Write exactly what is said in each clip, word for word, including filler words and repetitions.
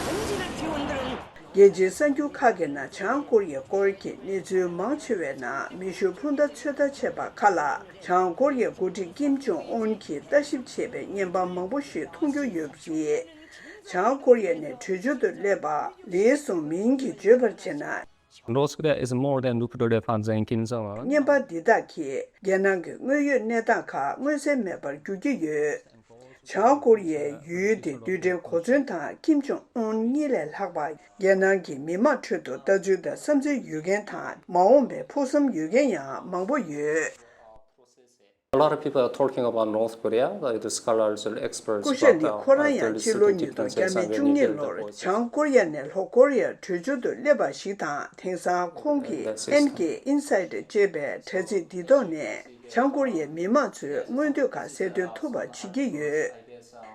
རྒྱལ་སྤྱིའི་གསར་འགྱུར་ཁག་གི་ནང་བྱང་ཀོ་རི་ཡའི་སྐོར་གྱི་གནས་ཚུལ་མང་ཆེ་བའི་ནང་མེ་ཤུགས་འཕུར་མདའ་ཚོད་ལྟ་བྱས་པ་ཁག་ལ་བྱང་ཀོ་རི་ཡའི་འགོ་ཁྲིད་ཀིམ་ཇོང་ཨུན་གྱིས་ལྟ་ཞིབ་བྱས་པའི་བརྙན་པར་མང་པོ་ཞིག་མཐོང་རྒྱུ་ཡོད་པ་རེད། བྱང་ཀོ་རི་ཡ་ནས་བྲོས་བྱོལ་དུ་སླེབས་པ་ལི་སུང་མིང་གིས་བརྗོད་པར་བྱས་ན། North Korea is more than lucrative and than Kim Jong Un. བརྙན་པར་འདི་དག་གིས་རྒྱལ་ནང་གི་དངོས་ཡོད་གནས་སྟངས་ཁག་མངོན་གསལ་མེད་པར་འགྱུར་གྱི་ཡོད། བྱང་ཀོ་རི་ཡའི་ཡུལ་དེ་རྡུལ་ཕྲན་གོ་མཚོན་དང་ཀིམ་ཇོང་ཨུན་གཉིས་ལས་ལྷག་པ་རྒྱལ་ནང་གི་མི་མང་ཁྲོད་དུ་ལྟ་ཚུལ་དང་བསམ་ཚུལ་ཡོད་མཁན་དང་མ་འོངས་པའི་ཕུགས་བསམ་ཡོད་མཁན་ཡང་མང་པོ་ཡོད། A lot of people are talking about North Korea, like the scholars and experts, སྐུ་ཞབས་ལི་ཁོ་རང་ཡང་ཕྱི་ལོ་ཉིས་སྟོང་བརྒྱ་མེད་བཅུ་གཉིས་ལོར་བྱང་ཀོ་རི་ཡ་ནས་ལྷོ་ཀོ་རི་ཡར་བྲོས་བྱོལ་དུ་སླེབས་པ་ཞིག་དང་། དེང་སང་ཁོང་གིས་ཨེན་ཀེ་ཨིན་སའེ་ཌར་ཅེས་པའི་དྲ་ཚིགས་འདི་ཐོག་ནས་བྱང་ཀོ་རི་ཡའི་མི་མང་ཚོའི་མངོན་འདོད་ཁག་གསལ་སྟོན་ཐུབ་པ་བྱེད་ཀྱི་ཡོད།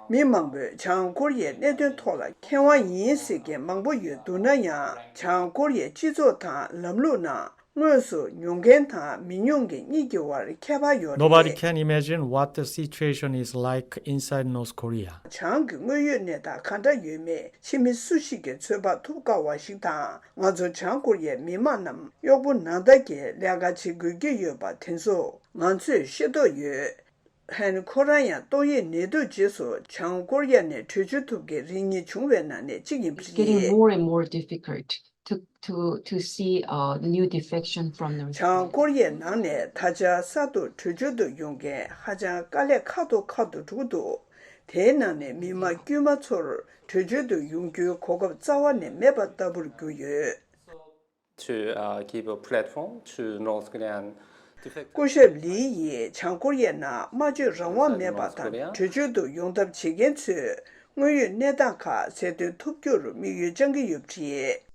མི་མང་པོས་བྱང་ཀོ་རི་ཡའི་གནད་དོན་ཐོག་ལ་མཁས་དབང་ཡིན་ཟེར་མཁན་མང་པོ་ཡོད་འདུག་ན་ཡང་། བྱང་ཀོ་རི་ཡའི་སྤྱི་ཚོགས་དང་ལམ་ལུགས་ནང་དངོས་སུ་མྱོང་མཁན་དང་མི་མྱོང་མཁན་གཉིས་ཀྱི་དབར་ཁྱད་པར་ཡོད་རེད། Nobody can imagine what the situation is like inside North Korea. བྱང་གི་དངོས་ཡོད་གནས་སྟངས་ག་འདྲ་ཡོད་མེད་ཕྱི་མི་སུ་ཞིག་གིས་ཚོད་དཔག་ཐུབ་དཀའ་བ་ཞིག་དང་། ང་ཚོ་བྱང་ཀོ་རི་ཡའི་མི་མང་རྣམས་གཡོག་པོ་ནང་ལྟར་གྱི་ལས་ཀ་བྱེད་དགོས་ཀྱི་ཡོད་པ་དེ་ཚོ་ང་ཚོས་ཤེས་རྟོགས་ཡོད། ཧན་ཁོ་རང་ཡང་ཏོག་དབྱིབས་ནད་དུག་རྗེས་སུ་བྱང་ཀོ་རི་ཡ་ནས་བྲོས་བྱོལ་ཐུབ་མཁན་རིགས་གཉིས་བྱུང་བའི་ནང་ནས་གཅིག་ཡིན་པ་It's getting རེད། More and more difficult to, to, to see uh, new defection from the བྱང་ཀོ་རི་ཡའི་ནང་ནས་ད་ཆ་གསར་དུ་བྲོས་བྱོལ་དུ་ཡོང་མཁན་ཧ་ཅང་དཀའ་ལས་ཁག་ཏུ་ཁག་ཏུ་འགྲོ་གི་འདུག་དེའི་ནང་ནས་མི་མང་དཀྱུས་མ་ཚོར་བྲོས་བྱོལ་དུ་ཡོང་རྒྱུའི་གོ་སྐབས་རྩ་བ་ནས་མེད་པ་ལྟ་བུར་གྱུར་ཡོད། To uh, give a platform to North Korean defect- སྐུ་ཞབས་ལི་ཡིས་བྱང་ཀོ་རི་ཡའི་ནང་སྨྲ་བརྗོད་རང་དབང་མེད་པ་དང་བྲོས་བྱོལ་དུ་ཡོང་ཐབས་བྱེད་མཁན་ཚོས་དངོས་ཡོད་གནས་སྟངས་ཁག་གསལ་སྟོན་ཐུབ་རྒྱུར་དམིགས་ཡུལ་བཅངས་ཀྱི་ཡོད་པ་རེད།